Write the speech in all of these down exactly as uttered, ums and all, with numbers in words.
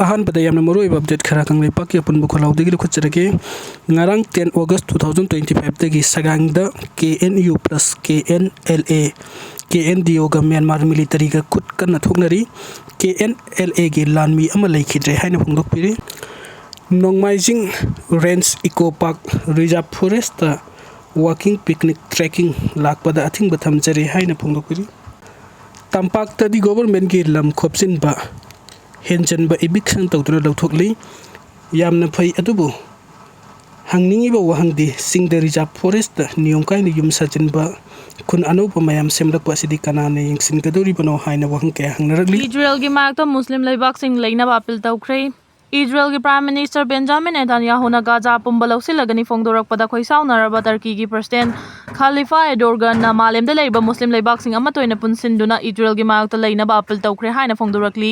ꯑꯍꯥꯟꯕꯗ ꯌꯥꯝꯅ ꯃꯔꯨꯑꯣꯏꯕ ꯑꯞꯗꯦꯠ ꯈꯔ ꯀꯪꯂꯩꯄꯥꯛꯀꯤ ꯑꯄꯨꯟꯕ ꯈꯣꯜꯂꯥꯎꯗꯒꯤ ꯂꯧꯈꯠꯆꯔꯒꯦ꯫ ꯉꯔꯥꯡ ten August two thousand twenty five ꯗꯒꯤ ꯁꯒꯥꯡꯗ K N U plus K N L A, K N D O ꯒ ꯃ꯭ꯌꯥꯟꯃꯥꯔ ꯃꯤꯂꯤꯇꯔꯤꯒ ꯈꯨꯠ ꯀꯟꯅ ꯊꯣꯛꯅꯔꯤ꯫ K N L A ꯒꯤ ꯂꯥꯟꯃꯤ ꯑꯃ ꯂꯩꯈꯤꯗ꯭ꯔꯦ ꯍꯥꯏꯅ ꯐꯣꯡꯗꯣꯛꯄꯤꯔꯤ꯫ Nongmaijing range eco park reserve forest walking, picnic, trekking ꯂꯥꯛꯄꯗ ꯑꯊꯤꯡꯕ ꯊꯝꯖꯔꯦ ꯍꯥꯏꯅ ꯐꯣꯡꯗꯣꯛꯄꯤꯔꯤ꯫ ꯇꯝꯄꯥꯛꯇꯗꯤ ꯒꯣꯚꯔꯟꯃꯦꯟꯠꯀꯤ ꯂꯝ ꯈꯣꯞꯆꯤꯟꯕ, ꯍꯦꯟꯖꯟꯕ ꯏꯚꯤꯛꯁꯟ ꯇꯧꯗꯨꯅ ꯂꯧꯊꯣꯛꯂꯤ꯫ ꯌꯥꯝꯅ ꯐꯩ, ꯑꯗꯨꯕꯨ ꯍꯪꯅꯤꯡꯉꯤꯕ ꯋꯥꯍꯪꯗꯤ, ꯆꯤꯡꯗ ꯔꯤꯖꯥꯔꯚ ꯐꯣꯔꯦꯁꯇ ꯅꯤꯌꯣꯝ ꯀꯥꯏꯅ ꯌꯨꯝ ꯁꯥꯖꯤꯟꯕ, ꯈꯨꯟ ꯑꯅꯧꯕ ꯃꯌꯥꯝ ꯁꯦꯝꯂꯛꯄ ꯑꯁꯤꯗꯤ ꯀꯅꯥꯅ ꯌꯦꯡꯁꯤꯟꯒꯗꯧꯔꯤꯕꯅꯣ ꯍꯥꯏꯅ ꯋꯥꯍꯪ ꯀꯌꯥ ꯍꯪꯅꯔꯛꯂꯤ꯫ ꯏꯖꯔꯦꯜꯒꯤ ꯃꯥꯌꯣꯛꯇ ꯃꯨꯁꯂꯤꯝ ꯂꯩꯕꯥꯛꯁꯤꯡ ꯂꯩꯅꯕ ꯑꯄꯤꯜ ꯇꯧꯈ꯭ꯔꯦ꯫ ꯏꯖꯔꯦꯜꯒꯤ ꯄ꯭ꯔꯥꯏꯝ ꯃꯤꯅꯤꯁꯇꯔ ꯕꯦꯟꯖꯥꯃꯤꯟ ꯅꯦꯇꯥꯟꯌꯥꯍꯨꯅ ꯒꯥꯖꯥ ꯄꯨꯝꯕ ꯂꯧꯁꯤꯜꯂꯒꯅꯤ ꯐꯣꯡꯗꯣꯔꯛꯄꯗ ꯈꯣꯏꯁꯥꯎꯅꯔꯕ ꯇꯔꯀꯤꯒꯤ ꯄ꯭ꯔꯁꯤꯗꯦꯟꯠ ꯈꯥꯂꯤꯐꯥ ꯑꯦꯔꯗꯣꯒꯥꯟꯅ ꯃꯥꯂꯦꯝꯗ ꯂꯩꯔꯤꯕ ꯃꯨꯁꯂꯤꯝ ꯂꯩꯕꯥꯛꯁꯤꯡ ꯑꯃꯠꯇ ꯑꯣꯏꯅ ꯄꯨꯟꯁꯤꯟꯗꯨꯅ ꯏꯖꯔꯦꯜꯒꯤ ꯃꯥꯌꯣꯛꯇ ꯂꯩꯅꯕ ꯑꯄꯤꯜ ꯇꯧꯈ꯭ꯔꯦ ꯍꯥꯏꯅ ꯐꯣꯡꯗꯣꯔꯛꯂꯤ꯫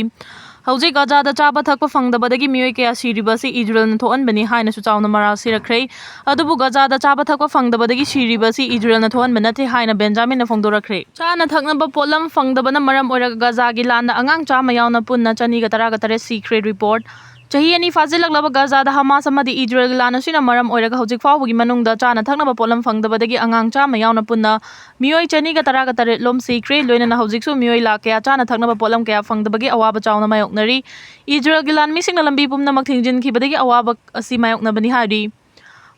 ꯍꯧꯖꯤꯛ ꯒꯥꯖꯥꯗ ꯆꯥꯕ ꯊꯛꯄ ꯐꯪꯗꯕꯗꯒꯤ ꯃꯤꯑꯣꯏ ꯀꯌꯥ ꯁꯤꯔꯤꯕ ꯑꯁꯤ ꯏꯖꯔꯦꯜꯅ ꯊꯣꯛꯍꯟꯕꯅꯤ ꯍꯥꯏꯅꯁꯨ ꯆꯥꯎꯅ ꯃꯔꯥꯜ ꯁꯤꯔꯛꯈ꯭ꯔꯦ꯫ ꯑꯗꯨꯕꯨ ꯒꯥꯖꯥꯗ ꯆꯥꯕ ꯊꯛꯄ ꯐꯪꯗꯕꯗꯒꯤ ꯁꯤꯔꯤꯕ ꯑꯁꯤ ꯏꯖꯔꯦꯜꯅ ꯊꯣꯛꯍꯟꯕ ꯅꯠꯇꯦ ꯍꯥꯏꯅ ꯕꯦꯟꯖꯥꯃꯤꯟꯅ ꯐꯣꯡꯗꯣꯔꯛꯈ꯭ꯔꯦ꯫ ꯆꯥꯅ ꯊꯛꯅꯕ ꯄꯣꯠꯂꯝ ꯐꯪꯗꯕꯅ ꯃꯔꯝ ꯑꯣꯏꯔꯒ ꯒꯥꯖꯥꯒꯤ ꯂꯥꯟꯗ ꯑꯉꯥꯡ ꯆꯥꯝꯃ ꯌꯥꯎꯅ ꯄꯨꯟꯅ ꯆꯅꯤꯒ ꯇꯔꯥꯒ ꯇꯔꯦꯠ ꯁꯤꯈ꯭ꯔꯦ꯫ ꯔꯤꯄꯣꯔꯠ꯫ ꯆꯍꯤ ꯑꯅꯤ ꯐꯥꯖꯤꯜꯂꯛꯂꯕ ꯒꯥꯖꯥꯗ ꯍꯃꯥꯁ ꯑꯃꯗꯤ ꯏꯖꯔꯦꯜꯒꯤ ꯂꯥꯟ ꯑꯁꯤꯅ ꯃꯔꯝ ꯑꯣꯏꯔꯒ ꯍꯧꯖꯤꯛ ꯐꯥꯎꯕꯒꯤ ꯃꯅꯨꯡꯗ ꯆꯥꯅ ꯊꯛꯅꯕ ꯄꯣꯠꯂꯝ ꯐꯪꯗꯕꯗꯒꯤ ꯑꯉꯥꯡ ꯆꯥꯝꯃ ꯌꯥꯎꯅ ꯄꯨꯟꯅ ꯃꯤꯑꯣꯏ ꯆꯅꯤꯒ ꯇꯔꯥꯒ ꯇꯔꯦꯠ ꯂꯣꯝ ꯁꯤꯈ꯭ꯔꯦ꯫ ꯂꯣꯏꯅꯅ ꯍꯧꯖꯤꯛꯁꯨ ꯃꯤꯑꯣꯏ ꯂꯥꯈ ꯀꯌꯥ ꯆꯥꯅ ꯊꯛꯅꯕ ꯄꯣꯠꯂꯝ ꯀꯌꯥ ꯐꯪꯗꯕꯒꯤ ꯑꯋꯥꯕ ꯆꯥꯎꯅ ꯃꯥꯌꯣꯛꯅꯔꯤ꯫ ꯏꯖꯔꯦꯜꯒꯤ ꯂꯥꯟꯃꯤꯁꯤꯡꯅ ꯂꯝꯕꯤ ꯄꯨꯝꯅꯃꯛ ꯊꯤꯡꯖꯤꯟꯈꯤꯕꯗꯒꯤ ꯑꯋꯥꯕ ꯑꯁꯤ ꯃꯥꯌꯣꯛꯅꯕꯅꯤ ꯍꯥꯏꯔꯤ꯫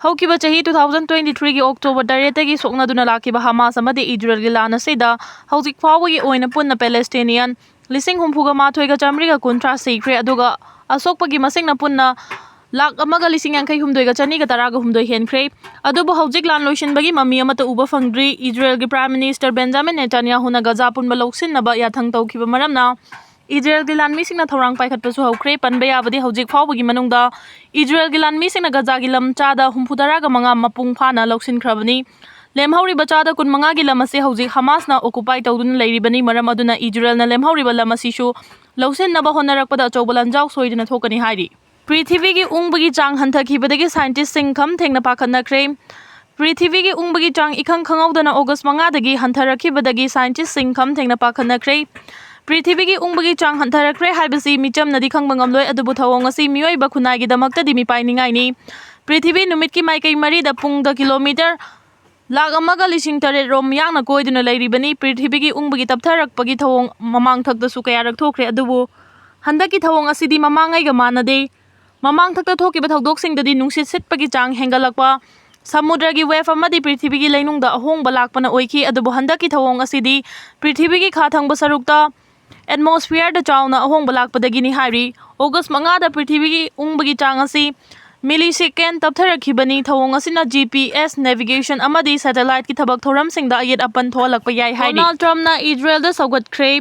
ꯍꯧꯈꯤꯕ ꯆꯍꯤ two thousand twenty three ꯒꯤ October ꯇꯔꯦꯠꯇꯒꯤ ꯁꯣꯛꯅꯗꯨꯅ ꯂꯥꯛꯈꯤꯕ ꯍꯃꯥꯁ ꯑꯃꯗꯤ ꯏꯖꯔꯦꯜꯒꯤ ꯂꯥꯟ ꯑꯁꯤꯗ ꯍꯧꯖꯤꯛ ꯐꯥꯎꯕꯒꯤ ꯑꯣꯏꯅ ꯄꯨꯟꯅ ꯄꯦꯂꯦꯁꯇꯤꯅꯤꯌꯟ ꯂꯤꯁꯤꯡ ꯍꯨꯝꯐꯨꯒ ꯃꯥꯊꯣꯏꯒ ꯆꯥꯃꯔꯤꯒ ꯀꯨꯟꯊ꯭ꯔꯥ ꯁꯤꯈ꯭ꯔꯦ, ꯑꯗꯨꯒ ꯑꯁꯣꯛꯄꯒꯤ ꯃꯁꯤꯡꯅ ꯄꯨꯟꯅ ꯂꯥꯈ ꯑꯃꯒ ꯂꯤꯁꯤꯡ ꯌꯥꯡꯈꯩ ꯍꯨꯝꯗꯣꯏꯒ ꯆꯅꯤꯒ ꯇꯔꯥꯒ ꯍꯨꯝꯗꯣꯏ ꯍꯦꯟꯈ꯭ꯔꯦ꯫ ꯑꯗꯨꯕꯨ ꯍꯧꯖꯤꯛ ꯂꯥꯟ ꯂꯣꯏꯁꯤꯟꯕꯒꯤ ꯃꯃꯤ ꯑꯃꯠꯇ ꯎꯕ ꯐꯪꯗ꯭ꯔꯤ꯫ ꯏꯖꯔꯦꯜꯒꯤ ꯄ꯭ꯔꯥꯏꯝ ꯃꯤꯅꯤꯁꯇꯔ ꯕꯦꯟꯖꯥꯃꯤꯟ ꯅꯦꯇꯥꯟꯌꯥꯍꯨꯅ ꯒꯥꯖꯥ ꯄꯨꯟꯕ ꯂꯧꯁꯤꯟꯅꯕ ꯌꯥꯊꯪ ꯇꯧꯈꯤꯕ ꯃꯔꯝꯅ ꯏꯖꯔꯦꯜꯒꯤ ꯂꯥꯟꯃꯤꯁꯤꯡꯅ ꯊꯧꯔꯥꯡ ꯄꯥꯏꯈꯠꯄꯁꯨ ꯍꯧꯈ꯭ꯔꯦ꯫ ꯄꯟꯕ ꯌꯥꯕꯗꯤ ꯍꯧꯖꯤꯛ ꯐꯥꯎꯕꯒꯤ ꯃꯅꯨꯡꯗ ꯏꯖꯔꯦꯜꯒꯤ ꯂꯥꯟꯃꯤꯁꯤꯡꯅ ꯒꯥꯖꯥꯒꯤ ꯂꯝ ꯆꯥꯗ ꯍꯨꯝꯐꯨꯇꯔꯥꯒ ꯃꯉꯥ ꯃꯄꯨꯡ ꯐꯥꯅ ꯂꯧꯁꯤꯟꯈ꯭ꯔꯕꯅꯤ꯫ ꯂꯦꯝꯍꯧꯔꯤꯕ ꯆꯥꯗ ꯀꯨꯟꯃꯉꯥꯒꯤ ꯂꯝ ꯑꯁꯤ ꯍꯧꯖꯤꯛ ꯍꯃꯥꯁꯅ ꯑꯣꯀꯨꯄꯥꯏ ꯇꯧꯗꯨꯅ ꯂꯩꯔꯤꯕꯅꯤ꯫ ꯃꯔꯝ ꯑꯗꯨꯅ ꯏꯖꯔꯦꯜꯅ ꯂꯦꯝꯍꯧꯔꯤꯕ ꯂꯝ ꯑꯁꯤꯁꯨ ꯂꯧꯁꯤꯟꯅꯕ ꯍꯣꯠꯅꯔꯛꯄꯗ ꯑꯆꯧꯕ ꯂꯥꯟꯖꯥꯎ ꯁꯣꯏꯗꯅ ꯊꯣꯛꯀꯅꯤ ꯍꯥꯏꯔꯤ꯫ ꯄ꯭ꯔꯤꯊꯤꯕꯤꯒꯤ ꯎꯪꯕꯒꯤ ꯆꯥꯡ ꯍꯟꯊꯈꯤꯕꯗꯒꯤ ꯁꯥꯏꯟꯇꯤꯁꯁꯤꯡ ꯈꯝ ꯊꯦꯡꯅ ꯄꯥꯈꯠꯅꯈ꯭ꯔꯦ꯫ ꯄ꯭ꯔꯤꯊꯤꯕꯤꯒꯤ ꯎꯪꯕꯒꯤ ꯆꯥꯡ ꯏꯈꯪ ꯈꯪꯍꯧꯗꯅ August ꯃꯉꯥꯗꯒꯤ ꯍꯟꯊꯔꯛꯈꯤꯕꯗꯒꯤ ꯁꯥꯏꯟꯇꯤꯁꯁꯤꯡ ꯈꯝ ꯊꯦꯡꯅ ꯄꯥꯈꯠꯅꯈ꯭ꯔꯦ꯫ ꯄ꯭ꯔꯤꯊꯤꯕꯤꯒꯤ ꯎꯪꯕꯒꯤ ꯆꯥꯡ ꯍꯟꯊꯔꯛꯈ꯭ꯔꯦ ꯍꯥꯏꯕꯁꯤ ꯃꯤꯆꯝꯅꯗꯤ ꯈꯪꯕ ꯉꯝꯂꯣꯏ, ꯑꯗꯨꯕꯨ ꯊꯧꯑꯣꯡ ꯑꯁꯤ ꯃꯤꯑꯣꯏꯕ ꯈꯨꯟꯅꯥꯏꯒꯤꯗꯃꯛꯇꯗꯤ ꯃꯤꯄꯥꯏꯅꯤꯡꯉꯥꯏꯅꯤ꯫ ꯄ꯭ꯔꯤꯊꯤꯕꯤ ꯅꯨꯃꯤꯠꯀꯤ ꯃꯥꯏꯀꯩ ꯃꯔꯤꯗ ꯄꯨꯡꯗ ꯀꯤꯂꯣꯃꯤꯇꯔ ꯂꯥꯈ ꯑꯃꯒ ꯂꯤꯁꯤꯡ ꯇꯔꯦꯠ ꯔꯣꯝ ꯌꯥꯡꯅ ꯀꯣꯏꯗꯨꯅ ꯂꯩꯔꯤꯕꯅꯤ꯫ ꯄ꯭ꯔꯤꯊꯤꯕꯤꯒꯤ ꯎꯪꯕꯒꯤ ꯇꯞꯊꯔꯛꯄꯒꯤ ꯊꯧꯑꯣꯡ ꯃꯃꯥꯡ ꯊꯛꯇꯁꯨ ꯀꯌꯥꯔꯛ ꯊꯣꯛꯈ꯭ꯔꯦ, ꯑꯗꯨꯕꯨ ꯍꯟꯗꯛꯀꯤ ꯊꯧꯑꯣꯡ ꯑꯁꯤꯗꯤ ꯃꯃꯥꯡꯉꯩꯒ ꯃꯥꯟꯅꯗꯦ꯫ ꯃꯃꯥꯡ ꯊꯛꯇ ꯊꯣꯛꯈꯤꯕ ꯊꯧꯗꯣꯛꯁꯤꯡꯗꯗꯤ ꯅꯨꯡꯁꯤꯠ ꯁꯤꯠꯄꯒꯤ ꯆꯥꯡ ꯍꯦꯟꯒꯠꯂꯛꯄ, ꯁꯃꯨꯗ꯭ꯔꯒꯤ ꯋꯦꯐ ꯑꯃꯗꯤ ꯄ꯭ꯔꯤꯊꯤꯕꯤꯒꯤ ꯂꯩꯅꯨꯡꯗ ꯑꯍꯣꯡꯕ ꯂꯥꯛꯄꯅ ꯑꯣꯏꯈꯤ, ꯑꯗꯨꯕꯨ ꯍꯟꯗꯛꯀꯤ ꯊꯧꯑꯣꯡ ꯑꯁꯤꯗꯤ ꯄ꯭ꯔꯤꯊꯤꯕꯤꯒꯤ ꯈꯥ ꯊꯪꯕ ꯁꯔꯨꯛꯇ ꯑꯦꯠꯃꯣꯁꯐꯤꯌꯔꯗ ꯆꯥꯎꯅ ꯑꯍꯣꯡꯕ ꯂꯥꯛꯄꯗꯒꯤꯅꯤ ꯍꯥꯏꯔꯤ꯫ ꯑꯣꯒꯁ ꯃꯉꯥꯗ ꯄ꯭ꯔꯤꯊꯤꯕꯤꯒꯤ ꯎꯪꯕꯒꯤ ꯆꯥꯡ ꯑꯁꯤ ꯃꯤꯂꯤꯁꯦꯀꯦꯟ ꯇꯞꯊꯔꯛꯈꯤꯕꯅꯤ꯫ ꯊꯧꯑꯣꯡ ꯑꯁꯤꯅ ꯖꯤ ꯄꯤ ꯑꯦꯁ ꯅꯦꯚꯤꯒꯦꯁꯟ ꯑꯃꯗꯤ ꯁꯦꯇꯦꯂꯥꯏꯠꯀꯤ ꯊꯕꯛ ꯊꯧꯔꯝꯁꯤꯡꯗ ꯑꯌꯦꯠ ꯑꯄꯟ ꯊꯣꯛꯍꯜꯂꯛꯄ ꯌꯥꯏ ꯍꯥꯏꯔꯤ꯫ ꯗꯣꯅꯥꯜꯗ ꯇ꯭ꯔꯝꯞꯅ ꯏꯖꯔꯦꯜꯗ ꯁꯧꯒꯠꯈ꯭ꯔꯦ꯫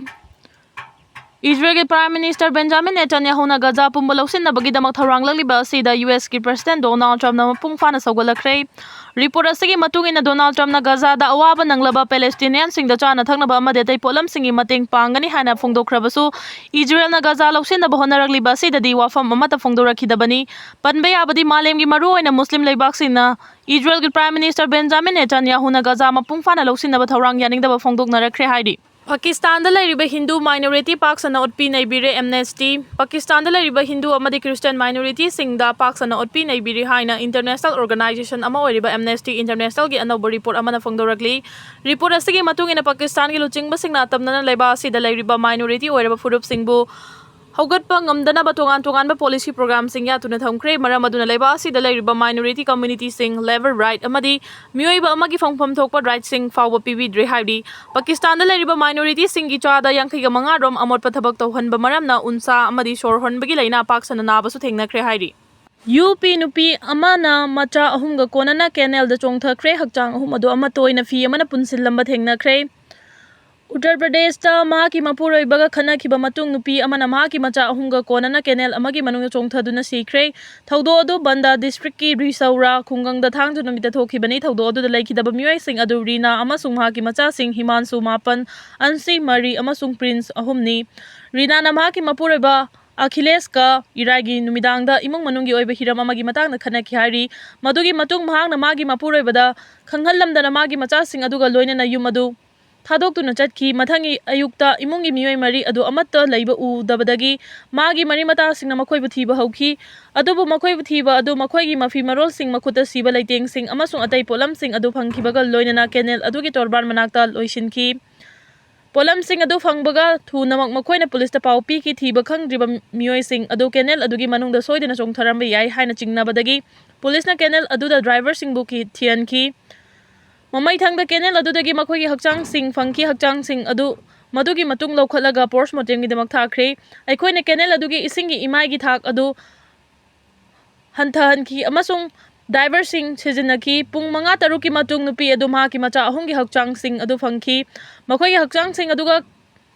ꯏꯖꯔꯦꯜꯒꯤ ꯄ꯭ꯔꯥꯏꯝ ꯃꯤꯅꯤꯁꯇꯔ ꯕꯦꯟꯖꯥꯃꯤꯟ ꯅꯦꯇꯟꯌꯥꯍꯨꯅ ꯒꯖꯥ ꯄꯨꯝꯕ ꯂꯧꯁꯤꯟꯅꯕꯒꯤꯗꯃꯛ ꯊꯧꯔꯥꯡ ꯂꯛꯂꯤꯕ ꯑꯁꯤꯗ ꯌꯨ ꯑꯦꯁꯀꯤ ꯄ꯭ꯔꯁꯤꯗꯦꯟ ꯗꯣꯅꯥꯜꯗ ꯇ꯭ꯔꯝꯞꯅ ꯃꯄꯨꯡ ꯐꯥꯅ ꯁꯧꯒꯠꯂꯛꯈ꯭ꯔꯦ꯫ ꯔꯤꯄꯣꯔꯠ ꯑꯁꯤꯒꯤ ꯃꯇꯨꯡ ꯏꯟꯅ, ꯗꯣꯅꯥꯜꯗ ꯇ꯭ꯔꯝꯞꯅ ꯒꯖꯥꯗ ꯑꯋꯥꯕ ꯅꯪꯂꯕ ꯄꯦꯂꯦꯁꯇꯤꯅꯤꯌꯟꯁꯤꯡꯗ ꯆꯥꯅ ꯊꯛꯅꯕ ꯑꯃꯗꯤ ꯑꯇꯩ ꯄꯣꯠꯂꯝꯁꯤꯡꯒꯤ ꯃꯇꯦꯡ ꯄꯥꯡꯒꯅꯤ ꯍꯥꯏꯅ ꯐꯣꯡꯗꯣꯛꯈ꯭ꯔꯕꯁꯨ, ꯏꯖꯔꯦꯜꯅ ꯒꯖꯥ ꯂꯧꯁꯤꯟꯅꯕ ꯍꯣꯠꯅꯔꯛꯂꯤꯕ ꯑꯁꯤꯗꯗꯤ ꯋꯥꯐꯝ ꯑꯃꯠꯇ ꯐꯣꯡꯗꯣꯔꯛꯈꯤꯗꯕꯅꯤ꯫ ꯄꯟꯕ ꯌꯥꯕꯗꯤ, ꯃꯥꯂꯦꯝꯒꯤ ꯃꯔꯨꯑꯣꯏꯅ ꯃꯨꯁꯂꯤꯝ ꯂꯩꯕꯥꯛꯁꯤꯡꯅ ꯏꯖꯔꯦꯜꯒꯤ ꯄ꯭ꯔꯥꯏꯝ ꯃꯤꯅꯤꯁꯇꯔ ꯕꯦꯟꯖꯥꯃꯤꯟ ꯅꯦꯇꯟꯌꯥꯍꯨꯅ ꯒꯖꯥ ꯃꯄꯨꯡ ꯐꯥꯅ ꯂꯧꯁꯤꯟꯅꯕ ꯊꯧꯔꯥꯡ ꯌꯥꯅꯤꯡꯗꯕ ꯐꯣꯡꯗꯣꯛꯅꯔꯛꯈ꯭ꯔꯦ ꯍꯥꯏꯔꯤ꯫ ꯄꯥꯀꯤꯁꯇꯥꯟꯗ ꯂꯩꯔꯤꯕ ꯍꯤꯟꯗꯨ ꯃꯥꯏꯅꯣꯔꯤꯇꯤ ꯄꯥꯛ ꯁꯟꯅ ꯑꯣꯠꯄꯤ ꯅꯩꯕꯤꯔꯦ ꯑꯦꯝꯅꯦꯁꯇꯤ꯫ ꯄꯥꯀꯤꯁꯇꯥꯟꯗ ꯂꯩꯔꯤꯕ ꯍꯤꯟꯗꯨ ꯑꯃꯗꯤ ꯈ꯭ꯔꯤꯁꯇꯤꯌꯥꯟ ꯃꯥꯏꯅꯣꯔꯤꯇꯤꯁꯤꯡꯗ ꯄꯥꯛ ꯁꯟꯅ ꯑꯣꯠꯄꯤ ꯅꯩꯕꯤꯔꯤ ꯍꯥꯏꯅ ꯏꯟꯇꯔꯅꯦꯁꯅꯦꯜ ꯑꯣꯔꯒꯅꯥꯏꯖꯦꯁꯟ ꯑꯃ ꯑꯣꯏꯔꯤꯕ ꯑꯦꯝꯅꯦꯁꯇꯤ ꯏꯟꯇꯔꯅꯦꯁꯅꯦꯜꯒꯤ ꯑꯅꯧꯕ ꯔꯤꯄꯣꯔꯠ ꯑꯃꯅ ꯐꯣꯡꯗꯣꯔꯛꯂꯤ꯫ ꯔꯤꯄꯣꯔꯠ ꯑꯁꯤꯒꯤ ꯃꯇꯨꯡ ꯏꯟꯅ, ꯄꯥꯀꯤꯁꯇꯥꯟꯒꯤ ꯂꯨꯆꯤꯡꯕꯁꯤꯡꯅ ꯑꯇꯝꯅꯅ ꯂꯩꯕꯥꯛ ꯑꯁꯤꯗ ꯂꯩꯔꯤꯕ ꯃꯥꯏꯅꯣꯔꯤꯇꯤ ꯑꯣꯏꯔꯕ ꯐꯨꯔꯨꯞꯁꯤꯡꯕꯨ ꯍꯧꯒꯠꯄ ꯉꯝꯗꯅꯕ ꯇꯣꯉꯥꯟ ꯇꯣꯉꯥꯟꯕ ꯄꯣꯂꯤꯁꯤ ꯄ꯭ꯔꯣꯒ꯭ꯔꯥꯝꯁꯤꯡ ꯌꯥꯠꯇꯨꯅ ꯊꯝꯈ꯭ꯔꯦ꯫ ꯃꯔꯝ ꯑꯗꯨꯅ ꯂꯩꯕꯥꯛ ꯑꯁꯤꯗ ꯂꯩꯔꯤꯕ ꯃꯥꯏꯅꯣꯔꯤꯇꯤ ꯀꯝꯃ꯭ꯌꯨꯅꯤꯇꯤꯁꯤꯡ, ꯂꯦꯕꯔ ꯔꯥꯏꯠ ꯑꯃꯗꯤ ꯃꯤꯑꯣꯏꯕ ꯑꯃꯒꯤ ꯐꯪꯐꯝ ꯊꯣꯛꯄ ꯔꯥꯏꯠꯁꯤꯡ ꯐꯥꯎꯕ ꯄꯤꯕꯤꯗ꯭ꯔꯦ ꯍꯥꯏꯔꯤ꯫ ꯄꯥꯀꯤꯁꯇꯥꯟꯗ ꯂꯩꯔꯤꯕ ꯃꯥꯏꯅꯣꯔꯤꯇꯤꯁꯤꯡꯒꯤ ꯆꯥꯗ ꯌꯥꯡꯈꯩꯒ ꯃꯉꯥ ꯔꯣꯝ ꯑꯃꯣꯠꯄ ꯊꯕꯛ ꯇꯧꯍꯟꯕ ꯃꯔꯝꯅ ꯎꯟꯁꯥ ꯑꯃꯗꯤ ꯁꯣꯔ ꯍꯣꯟꯕꯒꯤ ꯂꯥꯏꯅꯥ ꯄꯥꯛ ꯁꯟꯅ ꯅꯥꯕꯁꯨ ꯊꯦꯡꯅꯈ꯭ꯔꯦ ꯍꯥꯏꯔꯤ꯫ ꯌꯨ ꯄꯤ ꯅꯨꯄꯤ ꯑꯃꯅ ꯃꯆꯥ ꯑꯍꯨꯝꯒ ꯀꯣꯟꯅꯅ ꯀꯦꯅꯦꯜꯗ ꯆꯣꯡꯊꯈ꯭ꯔꯦ꯫ ꯍꯛꯆꯥꯡ ꯑꯍꯨꯝ ꯑꯗꯨ ꯑꯃꯠꯇ ꯑꯣꯏꯅ ꯐꯤ ꯑꯃꯅ ꯄꯨꯟꯁꯤꯜꯂꯝꯕ ꯊꯦꯡꯅꯈ꯭ꯔꯦ꯫ ꯎꯠꯇꯔ ꯄ꯭ꯔꯗꯦꯁꯇ ꯃꯍꯥꯛꯀꯤ ꯃꯄꯨꯔꯣꯏꯕꯒ ꯈꯠꯅꯈꯤꯕ ꯃꯇꯨꯡ, ꯅꯨꯄꯤ ꯑꯃꯅ ꯃꯍꯥꯛꯀꯤ ꯃꯆꯥ ꯑꯍꯨꯝꯒ ꯀꯣꯟꯅꯅ ꯀꯦꯅꯦꯜ ꯑꯃꯒꯤ ꯃꯅꯨꯡꯗ ꯆꯣꯡꯊꯗꯨꯅ ꯁꯤꯈ꯭ꯔꯦ꯫ ꯊꯧꯗꯣꯛ ꯑꯗꯨ ꯕꯟꯗꯥ ꯗꯤꯁꯇ꯭ꯔꯤꯛꯀꯤ ꯔꯤꯁꯧꯔꯥ ꯈꯨꯡꯒꯪꯗ ꯊꯥꯡꯖ ꯅꯨꯃꯤꯠꯇ ꯊꯣꯛꯈꯤꯕꯅꯤ꯫ ꯊꯧꯗꯣꯛ ꯑꯗꯨꯗ ꯂꯩꯈꯤꯗꯕ ꯃꯤꯑꯣꯏꯁꯤꯡ ꯑꯗꯨ ꯔꯤꯅꯥ ꯑꯃꯁꯨꯡ ꯃꯍꯥꯛꯀꯤ ꯃꯆꯥꯁꯤꯡ ꯍꯤꯃꯥꯟꯁꯨ ꯃꯥꯄꯟ, ꯑꯟꯁꯤ ꯃꯔꯤ ꯑꯃꯁꯨꯡ ꯄ꯭ꯔꯤꯟꯁ ꯑꯍꯨꯝꯅꯤ꯫ ꯔꯤꯅꯥꯅ ꯃꯍꯥꯛꯀꯤ ꯃꯄꯨꯔꯣꯏꯕ ꯑꯈꯤꯂꯦꯁꯀ ꯏꯔꯥꯏꯒꯤ ꯅꯨꯃꯤꯗꯥꯡꯗ ꯏꯃꯨꯡ ꯃꯅꯨꯡꯒꯤ ꯑꯣꯏꯕ ꯍꯤꯔꯝ ꯑꯃꯒꯤ ꯃꯇꯥꯡꯗ ꯈꯠꯅꯈꯤ ꯍꯥꯏꯔꯤ꯫ ꯃꯗꯨꯒꯤ ꯃꯇꯨꯡ ꯃꯍꯥꯛꯅ ꯃꯥꯒꯤ ꯃꯄꯨꯔꯣꯏꯕꯗ ꯈꯪꯍꯜꯂꯝꯗꯅ ꯃꯥꯒꯤ ꯃꯆꯥꯁꯤꯡ ꯑꯗꯨꯒ ꯂꯣꯏꯅꯅ ꯌꯨꯝ ꯑꯗꯨ ꯊꯥꯗꯣꯛꯇꯨꯅ ꯆꯠꯈꯤ꯫ ꯃꯊꯪꯒꯤ ꯑꯌꯨꯛꯇ ꯏꯃꯨꯡꯒꯤ ꯃꯤꯑꯣꯏ ꯃꯔꯤ ꯑꯗꯨ ꯑꯃꯠꯇ ꯂꯩꯕ ꯎꯗꯕꯗꯒꯤ ꯃꯥꯒꯤ ꯃꯔꯤ ꯃꯇꯥꯁꯤꯡꯅ ꯃꯈꯣꯏꯕꯨ ꯊꯤꯕ ꯍꯧꯈꯤ꯫ ꯑꯗꯨꯕꯨ ꯃꯈꯣꯏꯕꯨ ꯊꯤꯕ ꯑꯗꯨ ꯃꯈꯣꯏꯒꯤ ꯃꯐꯤ ꯃꯔꯣꯜꯁꯤꯡ, ꯃꯈꯨꯠꯇ ꯁꯤꯕ ꯂꯩꯇꯦꯡꯁꯤꯡ ꯑꯃꯁꯨꯡ ꯑꯇꯩ ꯄꯣꯠꯂꯝꯁꯤꯡ ꯑꯗꯨ ꯐꯪꯈꯤꯕꯒ ꯂꯣꯏꯅꯅ ꯀꯦꯅꯦꯜ ꯑꯗꯨꯒꯤ ꯇꯣꯔꯕꯥꯟ ꯃꯅꯥꯛꯇ ꯂꯣꯏꯁꯤꯟꯈꯤ꯫ ꯄꯣꯠꯂꯝꯁꯤꯡ ꯑꯗꯨ ꯐꯪꯕꯒ ꯊꯨꯅꯃꯛ ꯃꯈꯣꯏꯅ ꯄꯨꯂꯤꯁꯇ ꯄꯥꯎ ꯄꯤꯈꯤ꯫ ꯊꯤꯕ ꯈꯪꯗ꯭ꯔꯤꯕ ꯃꯤꯑꯣꯏꯁꯤꯡ ꯑꯗꯨ ꯀꯦꯅꯦꯜ ꯑꯗꯨꯒꯤ ꯃꯅꯨꯡꯗ ꯁꯣꯏꯗꯅ ꯆꯣꯡꯊꯔꯝꯕ ꯌꯥꯏ ꯍꯥꯏꯅ ꯆꯤꯡꯅꯕꯗꯒꯤ ꯄꯨꯂꯤꯁꯅ ꯀꯦꯅꯦꯜ ꯑꯗꯨꯗ ꯗ꯭ꯔꯥꯏꯚꯔꯁꯤꯡꯕꯨ ꯀꯤ-, ꯊꯤꯍꯟꯈꯤ꯫ ꯃꯃꯩꯊꯪꯗ ꯀꯦꯅꯦꯜ ꯑꯗꯨꯗꯒꯤ ꯃꯈꯣꯏꯒꯤ ꯍꯛꯆꯥꯡꯁꯤꯡ ꯐꯪꯈꯤ꯫ ꯍꯛꯆꯥꯡꯁꯤꯡ ꯑꯗꯨ ꯃꯗꯨꯒꯤ ꯃꯇꯨꯡ ꯂꯧꯈꯠꯂꯒ ꯄꯣꯁꯃꯣꯔꯇꯦꯝꯒꯤꯗꯃꯛ ꯊꯥꯈ꯭ꯔꯦ꯫ ꯑꯩꯈꯣꯏꯅ ꯀꯦꯅꯦꯜ ꯑꯗꯨꯒꯤ ꯏꯁꯤꯡꯒꯤ ꯏꯃꯥꯏꯒꯤ ꯊꯥꯛ ꯑꯗꯨ ꯍꯟꯊꯍꯟꯈꯤ ꯑꯃꯁꯨꯡ ꯗꯥꯏꯚꯔꯁꯤꯡ ꯁꯤꯖꯤꯟꯅꯈꯤ꯫ ꯄꯨꯡ ꯃꯉꯥ ꯇꯔꯨꯛꯀꯤ ꯃꯇꯨꯡ ꯅꯨꯄꯤ ꯑꯗꯨ ꯃꯍꯥꯛꯀꯤ ꯃꯆꯥ ꯑꯍꯨꯝꯒꯤ ꯍꯛꯆꯥꯡꯁꯤꯡ ꯑꯗꯨ ꯐꯪꯈꯤ꯫ ꯃꯈꯣꯏꯒꯤ ꯍꯛꯆꯥꯡꯁꯤꯡ ꯑꯗꯨꯒ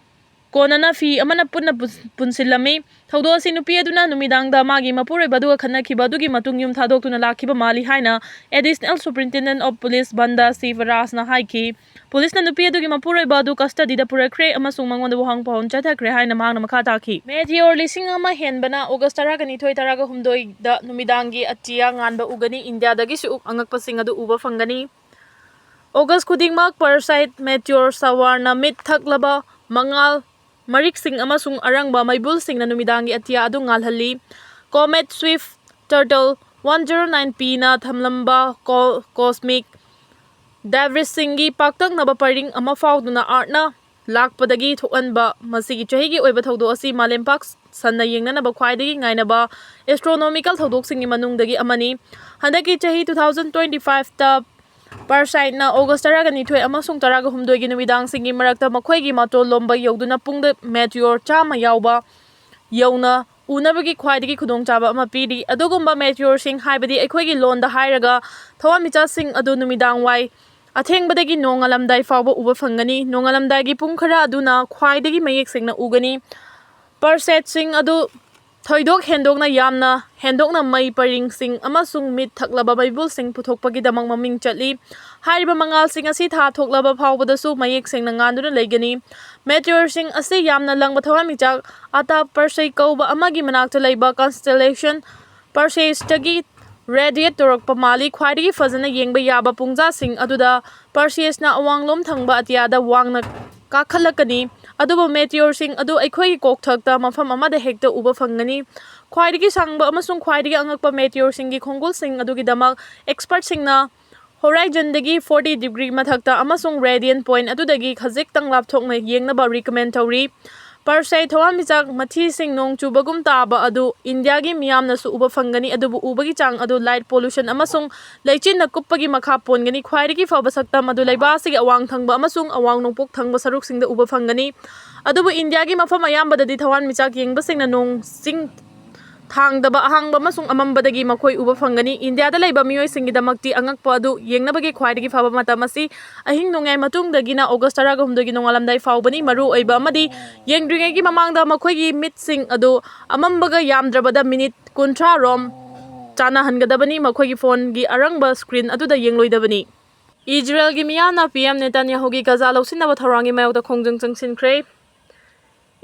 ꯀꯣꯟꯅꯅ ꯐꯤ ꯑꯃꯅ ꯄꯨꯟꯅ ꯄꯨꯟ-, ꯄꯨꯟꯁꯤꯜꯂꯝꯃꯤ꯫ ꯊꯧꯗꯣꯛ ꯑꯁꯤ ꯅꯨꯄꯤ ꯑꯗꯨꯅ ꯅꯨꯃꯤꯗꯥꯡꯗ ꯃꯥꯒꯤ ꯃꯄꯨꯔꯣꯏꯕ ꯑꯗꯨꯒ ꯈꯠꯅꯈꯤꯕ ꯑꯗꯨꯒꯤ ꯃꯇꯨꯡ ꯌꯨꯝ ꯊꯥꯗꯣꯛꯇꯨꯅ ꯂꯥꯛꯈꯤꯕ ꯃꯥꯜꯂꯤ ꯍꯥꯏꯅ Additional Superintendent of Police Banda ꯁꯤꯕꯔꯥꯖꯅ ꯍꯥꯏꯈꯤ꯫ ꯄꯨꯂꯤꯁꯅ ꯅꯨꯄꯤ ꯑꯗꯨꯒꯤ ꯃꯄꯨꯔꯣꯏꯕ ꯑꯗꯨ ꯀꯁꯇꯗꯤꯗ ꯄꯨꯔꯛꯈ꯭ꯔꯦ ꯑꯃꯁꯨꯡ ꯃꯉꯣꯟꯗ ꯋꯥꯍꯪ ꯄꯥꯎꯍꯪ ꯆꯠꯊꯈ꯭ꯔꯦ ꯍꯥꯏꯅ ꯃꯍꯥꯛꯅ ꯃꯈꯥ ꯇꯥꯈꯤ꯫ ꯃꯦꯇꯤꯑꯣꯔ ꯂꯤꯁꯤꯡ ꯑꯃ ꯍꯦꯟꯕꯅ ꯑꯣꯒꯁ ꯇꯔꯥꯒ ꯅꯤꯊꯣꯏ, ꯇꯔꯥꯒ ꯍꯨꯝꯗꯣꯏꯗ ꯅꯨꯃꯤꯗꯥꯡꯒꯤ ꯑꯇꯤꯌꯥ ꯉꯥꯟꯕ ꯎꯒꯅꯤ꯫ ꯏꯟꯗꯤꯌꯥꯗꯒꯤꯁꯨ ꯑꯉꯛꯄꯁꯤꯡ ꯑꯗꯨ ꯎꯕ ꯐꯪꯒꯅꯤ꯫ ꯑꯣꯒꯁ ꯈꯨꯗꯤꯡꯃꯛ ꯄꯔꯁꯥꯏꯠ ꯃꯦꯇꯤꯑꯣꯔ ꯁꯋꯥꯔꯅ ꯃꯤꯠ ꯊꯛꯂꯕ ꯃꯉꯥꯜ, ꯃꯔꯤꯛꯁꯤꯡ ꯑꯃꯁꯨꯡ ꯑꯔꯪꯕ ꯃꯩꯕꯨꯜꯁꯤꯡꯅ ꯅꯨꯃꯤꯗꯥꯡꯒꯤ ꯑꯇꯤꯌꯥ ꯑꯗꯨ ꯉꯥꯜꯍꯜꯂꯤ꯫ Comet Swift Turtle one zero nine P ꯅ ꯊꯝꯂꯝꯕ ꯀꯣ-, cosmic debrisꯁꯤꯡꯒꯤ ꯄꯥꯛꯇꯛꯅꯕ ꯄꯔꯤꯡ ꯑꯃ ꯐꯥꯎꯗꯨꯅ ꯑꯥꯔꯠꯅ ꯂꯥꯛꯄꯗꯒꯤ ꯊꯣꯛꯍꯟꯕ ꯃꯁꯤꯒꯤ ꯆꯍꯤꯒꯤ ꯑꯣꯏꯕ ꯊꯧꯗꯣꯛ ꯑꯁꯤ ꯃꯥꯂꯦꯝ ꯄꯥꯛ ꯁꯟꯅ ꯌꯦꯡꯅꯅꯕ ꯈ꯭ꯋꯥꯏꯗꯒꯤ ꯉꯥꯏꯅꯕ ꯑꯦꯁꯇ꯭ꯔꯣꯅꯣꯃꯤꯀꯦꯜ ꯊꯧꯗꯣꯛꯁꯤꯡꯒꯤ ꯃꯅꯨꯡꯗꯒꯤ ꯑꯃꯅꯤ꯫ ꯍꯟꯗꯛꯀꯤ ꯆꯍꯤ two thousand twenty five ꯇ ꯄꯔꯁꯥꯏꯠꯅ ꯑꯣꯒꯁ ꯇꯔꯥꯒ ꯅꯤꯊꯣꯏ ꯑꯃꯁꯨꯡ ꯇꯔꯥꯒ ꯍꯨꯝꯗꯣꯏꯒꯤ ꯅꯨꯃꯤꯗꯥꯡꯁꯤꯡꯒꯤ ꯃꯔꯛꯇ ꯃꯈꯣꯏꯒꯤ ꯃꯇꯣꯜ ꯂꯣꯝꯕ ꯌꯧꯗꯨꯅ ꯄꯨꯡꯗ ꯃꯦꯇꯤꯑꯣꯔ ꯆꯥꯝꯃ ꯌꯥꯎꯕ ꯌꯧꯅ ꯎꯅꯕꯒꯤ ꯈ꯭ꯋꯥꯏꯗꯒꯤ ꯈꯨꯗꯣꯡꯆꯥꯕ ꯑꯃ ꯄꯤꯔꯤ꯫ ꯑꯗꯨꯒꯨꯝꯕ ꯃꯦꯇꯤꯑꯣꯔꯁꯤꯡ, ꯍꯥꯏꯕꯗꯤ ꯑꯩꯈꯣꯏꯒꯤ ꯂꯣꯟꯗ ꯍꯥꯏꯔꯒ ꯊꯋꯥꯟꯃꯤꯆꯥꯛꯁꯤꯡ ꯑꯗꯨ ꯅꯨꯃꯤꯗꯥꯡ ꯋꯥꯏ ꯑꯊꯦꯡꯕꯗꯒꯤ ꯅꯣꯡꯉꯥꯜꯂꯝꯗꯥꯏ ꯐꯥꯎꯕ ꯎꯕ ꯐꯪꯒꯅꯤ꯫ ꯅꯣꯡꯉꯥꯜꯂꯝꯗꯥꯏꯒꯤ ꯄꯨꯡ ꯈꯔ ꯑꯗꯨꯅ ꯈ꯭ꯋꯥꯏꯗꯒꯤ ꯃꯌꯦꯛ ꯁꯦꯡꯅ ꯎꯒꯅꯤ꯫ ꯄꯔꯁꯦꯠꯁꯤꯡ ꯑꯗꯨ ꯊꯣꯏꯗꯣꯛ ꯍꯦꯟꯗꯣꯛꯅ ꯌꯥꯝꯅ ꯍꯦꯟꯗꯣꯛꯅ ꯃꯩ ꯄꯔꯤꯡꯁꯤꯡ ꯑꯃꯁꯨꯡ ꯃꯤꯠ ꯊꯛꯂꯕ ꯃꯩꯕꯨꯜꯁꯤꯡ ꯄꯨꯊꯣꯛꯄꯒꯤꯗꯃꯛ ꯃꯃꯤꯡ ꯆꯠꯂꯤ꯫ ꯍꯥꯏꯔꯤꯕ ꯃꯉꯥꯜꯁꯤꯡ ꯑꯁꯤ ꯊꯥ ꯊꯣꯛꯂꯕ ꯐꯥꯎꯕꯗꯁꯨ ꯃꯌꯦꯛ ꯁꯦꯡꯅ ꯉꯥꯟꯗꯨꯅ ꯂꯩꯒꯅꯤ꯫ ꯃꯦꯇꯤꯑꯣꯔꯁꯤꯡ ꯑꯁꯤ ꯌꯥꯝꯅ ꯂꯪꯕ ꯊꯋꯥꯟꯃꯤꯆꯥꯛ ꯑꯇꯥ ꯄꯔꯁꯦ ꯀꯧꯕ ꯑꯃꯒꯤ ꯃꯅꯥꯛꯇ ꯂꯩꯕ ꯀꯟꯁꯇꯦꯂꯦꯁꯟ ꯄꯔꯁꯦꯁꯇꯒꯤ ꯔꯦꯗꯤꯌꯦꯠ ꯇꯧꯔꯛꯄ ꯃꯥꯜꯂꯤ꯫ ꯈ꯭ꯋꯥꯏꯗꯒꯤ ꯐꯖꯅ ꯌꯦꯡꯕ ꯌꯥꯕ ꯄꯨꯡꯖꯥꯁꯤꯡ ꯑꯗꯨꯗ ꯄꯔꯁꯤꯌꯁꯅ ꯑꯋꯥꯡꯂꯣꯝ ꯊꯪꯕ ꯑꯇꯤꯌꯥꯗ ꯋꯥꯡꯅ ꯀꯥꯈꯠꯂꯛꯀꯅꯤ, ꯑꯗꯨꯕꯨ ꯃꯦꯇꯤꯌꯣꯔꯁꯤꯡ ꯑꯗꯨ ꯑꯩꯈꯣꯏꯒꯤ ꯀꯣꯛꯊꯛꯇ ꯃꯐꯝ ꯑꯃꯗ ꯍꯦꯛꯇ ꯎꯕ ꯐꯪꯒꯅꯤ꯫ ꯈ꯭ꯋꯥꯏꯗꯒꯤ ꯁꯥꯡꯕ ꯑꯃꯁꯨꯡ ꯈ꯭ꯋꯥꯏꯗꯒꯤ ꯑꯉꯛꯄ ꯃꯦꯇꯤꯌꯣꯔꯁꯤꯡꯒꯤ ꯈꯣꯡꯒꯨꯜꯁꯤꯡ ꯑꯗꯨꯒꯤꯗꯃꯛ ꯑꯦꯛꯁꯄꯔꯠꯁꯤꯡꯅ ꯍꯣꯔꯥꯏꯖꯟꯗꯒꯤ ꯐꯣꯔꯇꯤ ꯗꯤꯒ꯭ꯔꯤ ꯃꯊꯛꯇ ꯑꯃꯁꯨꯡ ꯔꯦꯗꯤꯌꯟ ꯄꯣꯏꯟꯠ ꯑꯗꯨꯗꯒꯤ ꯈꯖꯤꯛꯇꯪ ꯂꯥꯞꯊꯣꯛꯅ ꯌꯦꯡꯅꯕ ꯔꯤꯀꯃꯦꯟ ꯇꯧꯔꯤ꯫ ꯄꯔꯁꯤꯌꯥꯒꯤ ꯊꯋꯥꯟꯃꯤꯆꯥꯛ ꯃꯊꯤꯁꯤꯡ ꯅꯣꯡ ꯆꯨꯕꯒꯨꯝ ꯇꯥꯕ ꯑꯗꯨ ꯏꯟꯗꯤꯌꯥꯒꯤ ꯃꯤꯌꯥꯝꯅꯁꯨ ꯎꯕ ꯐꯪꯒꯅꯤ, ꯑꯗꯨꯕꯨ ꯎꯕꯒꯤ ꯆꯥꯡ ꯑꯗꯨ ꯂꯥꯏꯠ ꯄꯣꯂꯨꯁꯟ ꯑꯃꯁꯨꯡ ꯂꯩꯆꯤꯟꯅ ꯀꯨꯞꯄꯒꯤ ꯃꯈꯥ ꯄꯣꯟꯒꯅꯤ꯫ ꯈ꯭ꯋꯥꯏꯗꯒꯤ ꯐꯕ ꯁꯛꯇꯝ ꯑꯗꯨ ꯂꯩꯕꯥꯛ ꯑꯁꯤꯒꯤ ꯑꯋꯥꯡ ꯊꯪꯕ ꯑꯃꯁꯨꯡ ꯑꯋꯥꯡ ꯅꯣꯡꯄꯣꯛ ꯊꯪꯕ ꯁꯔꯨꯛꯁꯤꯡꯗ ꯎꯕ ꯐꯪꯒꯅꯤ, ꯑꯗꯨꯕꯨ ꯏꯟꯗꯤꯌꯥꯒꯤ ꯃꯐꯝ ꯑꯌꯥꯝꯕꯗꯗꯤ ꯊꯋꯥꯟꯃꯤꯆꯥꯛ ꯌꯦꯡꯕꯁꯤꯡꯅ ꯅꯣꯡ ꯆꯤꯡ ꯊꯥꯡꯗꯕ, ꯑꯍꯥꯡꯕ ꯑꯃꯁꯨꯡ ꯑꯃꯝꯕꯗꯒꯤ ꯃꯈꯣꯏ ꯎꯕ ꯐꯪꯒꯅꯤ꯫ ꯏꯟꯗꯤꯌꯥꯗ ꯂꯩꯕ ꯃꯤꯑꯣꯏꯁꯤꯡꯒꯤꯗꯃꯛꯇꯤ ꯑꯉꯛꯄ ꯑꯗꯨ ꯌꯦꯡꯅꯕꯒꯤ ꯈ꯭ꯋꯥꯏꯗꯒꯤ ꯐꯕ ꯃꯇꯝ ꯑꯁꯤ ꯑꯍꯤꯡ ꯅꯣꯡꯌꯥꯏ ꯃꯇꯨꯡꯗꯒꯤꯅ ꯑꯣꯒꯁ ꯇꯔꯥꯒ ꯍꯨꯝꯗꯣꯏꯒꯤ ꯅꯣꯡꯉꯥꯜꯂꯝꯗꯥꯏ ꯐꯥꯎꯕꯅꯤ꯫ ꯃꯔꯨ ꯑꯣꯏꯕ ꯑꯃꯗꯤ ꯌꯦꯡꯗ꯭ꯔꯤꯉꯩꯒꯤ ꯃꯃꯥꯡꯗ ꯃꯈꯣꯏꯒꯤ ꯃꯤꯠꯁꯤꯡ ꯑꯗꯨ ꯑꯃꯝꯕꯒ ꯌꯥꯝꯗ꯭ꯔꯕꯗ ꯃꯤꯅꯤꯠ ꯀꯨꯟꯊ꯭ꯔꯥ ꯔꯣꯝ ꯆꯥꯅꯍꯟꯒꯗꯕꯅꯤ꯫ ꯃꯈꯣꯏꯒꯤ ꯐꯣꯟꯒꯤ ꯑꯔꯪꯕ ꯁ꯭ꯀ꯭ꯔꯤꯟ ꯑꯗꯨꯗ ꯌꯦꯡꯂꯣꯏꯗꯕꯅꯤ꯫ ꯏꯖꯔꯦꯜꯒꯤ ꯃꯤꯌꯥꯝꯅ ꯄꯤ ꯑꯦꯝ ꯅꯦꯇꯥꯟꯌꯥꯍꯨꯒꯤ ꯒꯖꯥ ꯂꯧꯁꯤꯟꯅꯕ ꯊꯧꯔꯥꯡꯒꯤ ꯃꯥꯌꯣꯛꯇ ꯈꯣꯡꯖꯪ ꯆꯪꯁꯤꯟꯈ꯭ꯔꯦ꯫